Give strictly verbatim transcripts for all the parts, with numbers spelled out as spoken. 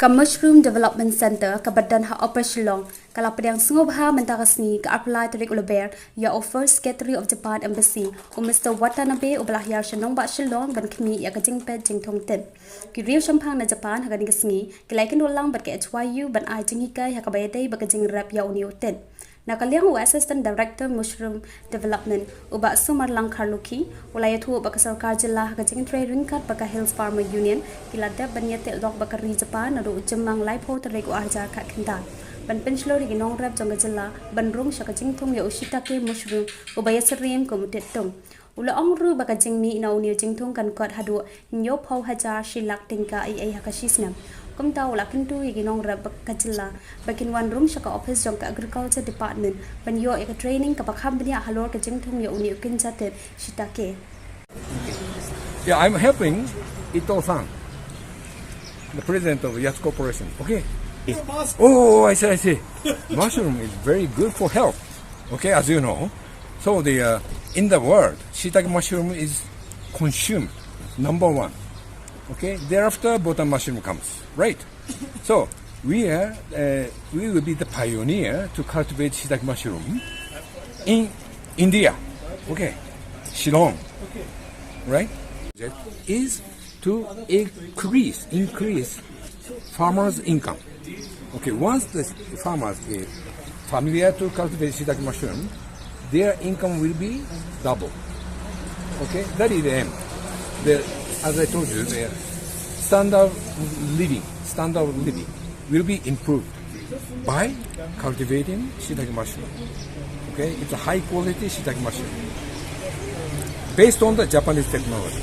Ka Mushroom Development Center kaba don ha Upper Shillong ka la pdiang sngewbha mynta ka sngi ka arphew lai tarik u Lber ïa u First Secretary of Japan Embassy, u Mister Watanabe, uba la hiar sha nongbah Shillong ban khmih ïa ka jingpeit jingthung tit. Ki riew shemphang na Japan ha kane ka sngi ki la ïakynduh lang bad ka H Y U ban ai jinghikai ha kaba ïadei bad ka jingrep ïa une u tit. Na ka liang u Assistant Director Mushroom Development, u Bah Sumarlang Kharlukhi, u la ïathuh ba ka sorkar jylla ha ka jingtrei ryngkat bad ka Hills Farmer Union ki la dep ban ïateh lok bad ka ri Japan naduh u Jymmang laiphew tarik u Arhajar khatkhyndai ban pynshlur ïa ki nongrep jong ka jylla ban rung sha ka jingthung ïa u shiitake mushroom uba ïasyriem kum u tit tung. U la ong ruh ba ka jingmih na une u jingthung kan kot haduh hynñiewphew hajar shi lak tyngka eiei ha ka shi snem. Kumta u la kyntu ïa ki nongrep ka jylla ba kin wan rung sha ka ophis jong ka Agriculture Department ban ïoh ïa ka training kaba kham bniah halor ka jingthung ïa une u kynja tit shiitake. Yeah, I'm helping Ito-san, the president of Yatsu Corporation. Okay. Oh, I see, I see. Mushroom is very good for health. Okay, as you know. So the uh, in the world, shiitake mushroom is consumed number one. Okay. Thereafter, button mushroom comes. Right. So we are uh, we will be the pioneer to cultivate shiitake mushroom in India. Okay. Shillong. Right. Is to increase increase farmers' income. Okay, once the farmers are familiar to cultivate shiitake mushroom, their income will be double. Okay, that is the aim. The, as I told you, the standard of living, standard of living will be improved by cultivating shiitake mushroom. Okay, it's a high quality shiitake mushroom based on the Japanese technology.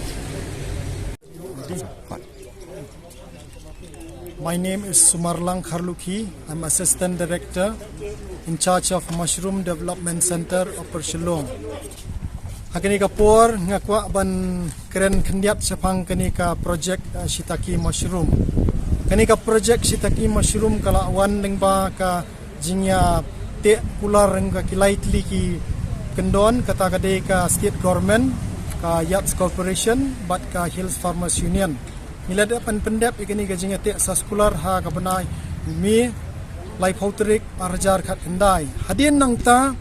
My name is Sumarlang Kharlukhi. I'm Assistant Director in charge of Mushroom Development Center, Upper Shillong. Ha kane ka por nga kwah ban kren khyndiat shaphang kane ka project uh, shiitake mushroom. Kane ka project shiitake mushroom ka la wan lyngba ka jingïateh kular jong ka ki lai tylli ki kyndon, kata ka dei ka state government, ka Yats Corporation bad ka Hills Farmers Union. Ngi la dep ban pyndep ïa kane ka jingïateh saskular ha ka bnai May, laiphew tarik, arhajar khatkhyndai. Hadien nangta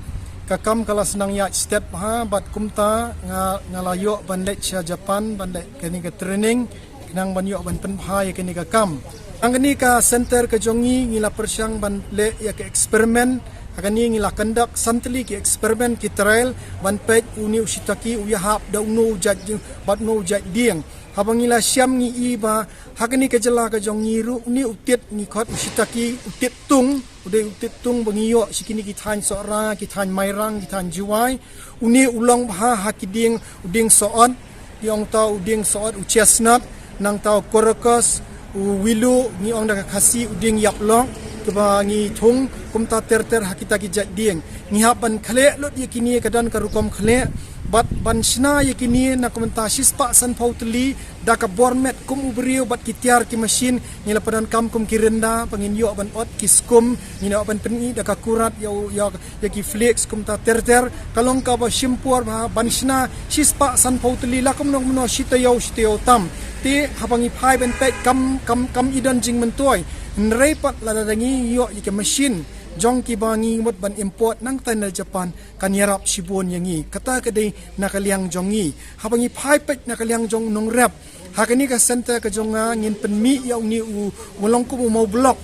ka kam ka la sdang ïaid stet bha bad kumta nga, nga la ïoh ban leit sha Japan ban leit kane ka training khnang ban ïoh ban pynbha ïa kane ka kam. Hangkane ka center ka jong ngi ngi la pyrshang ban leh ïa ka experiment. Hangkane ngi la conduct san tylli ki experiment, ki trial, ban peit une u shiitake u ïahap da uno u jait dieng bad uno u jait dieng. Haba ngi la shem ngi i ba hangkane ka jylla ka jong ngi ruh une u tit ngi khot u shiitake u tit tung, u dei u tit tung ba ngi ïoh sha kine ki thaiñ Sohra, ki thaiñ Mairang, ki thaiñ Jowai. Une u long bha ha ki dieng, u dieng Sohot, ngi ong ta u dieng Sohot, u chestnut, nangta u korakas, u willow, ngi ong da ka Khasi u dieng ïaplok, kaba ngi thung kumta ter ter ha kita ki jait dieng. Ngi hap ban khleh lut ïa kine, ka don ka rukom khleh bad ban shna ïa kine na ka bynta shispah sanphew tylli da ka bor met kum u briew bad ki tiar ki machine. Ngi la pyndonkam kum ki rynda ba ngin ïoh ban ot ki skum, ngin ïoh ban pyni da ka kurat ïa u, ïa ïa ki flakes kumta ter ter. Ka long kaba shim por bha ban shna shispah sanphew tylli, la kumno kumno, shi taïew shi taïew tam. Te haba ngi phai ban peit kam, kam, kam i don jingmyntoi. Hynrei pat lada ngi ïoh ïa ki machine jong kiba ngi mut ban import nangta na Japan, kan ïarap shibun ïa ngi. Kata ka dei na ka liang jong ngi. Haba ngi phai peit na ka liang jong u nongrep, ha kane ka center ka jong nga ngin pynmih ïa une u, u long kum u mawblok.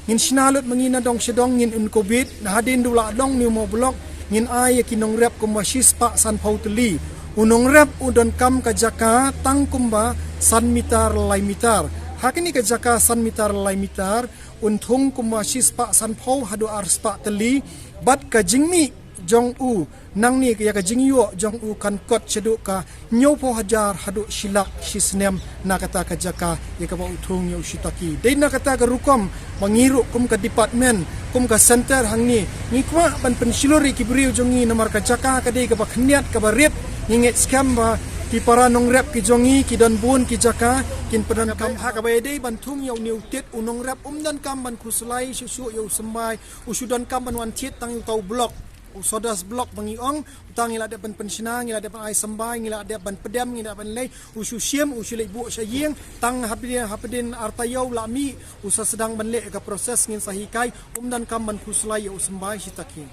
Ngin shna lut ma ngi na dong sha dong, ngin incubate, na hadien da u la long une u mawblok, ngin ai ïa ki nongrep kumba shispah sanphew tylli. U nongrep u donkam ka jaka tang kumba san mitar lai mitar. Ha kane ka jaka san mitar lai mitar un thung kumba shispah sanphew haduh arspah tylli. Bad ka jingmih jong u nangne, ïa ka jingïoh jong u kan kot shaduh ka hynñiewphew hajar haduh shi lak shi snem na kata ka jaka ïa kaba u thung ïa u shiitake. Dei na kata ka rukom ba ngi ruh kum ka department, kum ka center hangne, ngi kwah ban pynshlur ïa ki briew jong ngi, namar ka jaka ka dei kaba khyndiat, kaba rit. Ngi ngeit skhem ba ki para nongrep ki jong ngi ki don bun ki jaka kin pyndonkam ha kaba ïadei ban thung ïa une u tit. U nongrep um donkam ban khuslai shuh shuh ïa u symbai, u shu donkam ban wan thied tang ïa uta u blok. U sawdust block ba ngi ong, uta ngi la dep ban pynshna, ngi la dep ban ai symbai, ngi la dep ban pdem, ngi la dep ban leit, u shu shim, u shu leit buh sha ïing, tang hapdeng, hapdeng ar taïew la mih, u sa sdang ban leh ka process, ngin sa hikai, um donkam ban khuslai ïa u symbai shi takhie.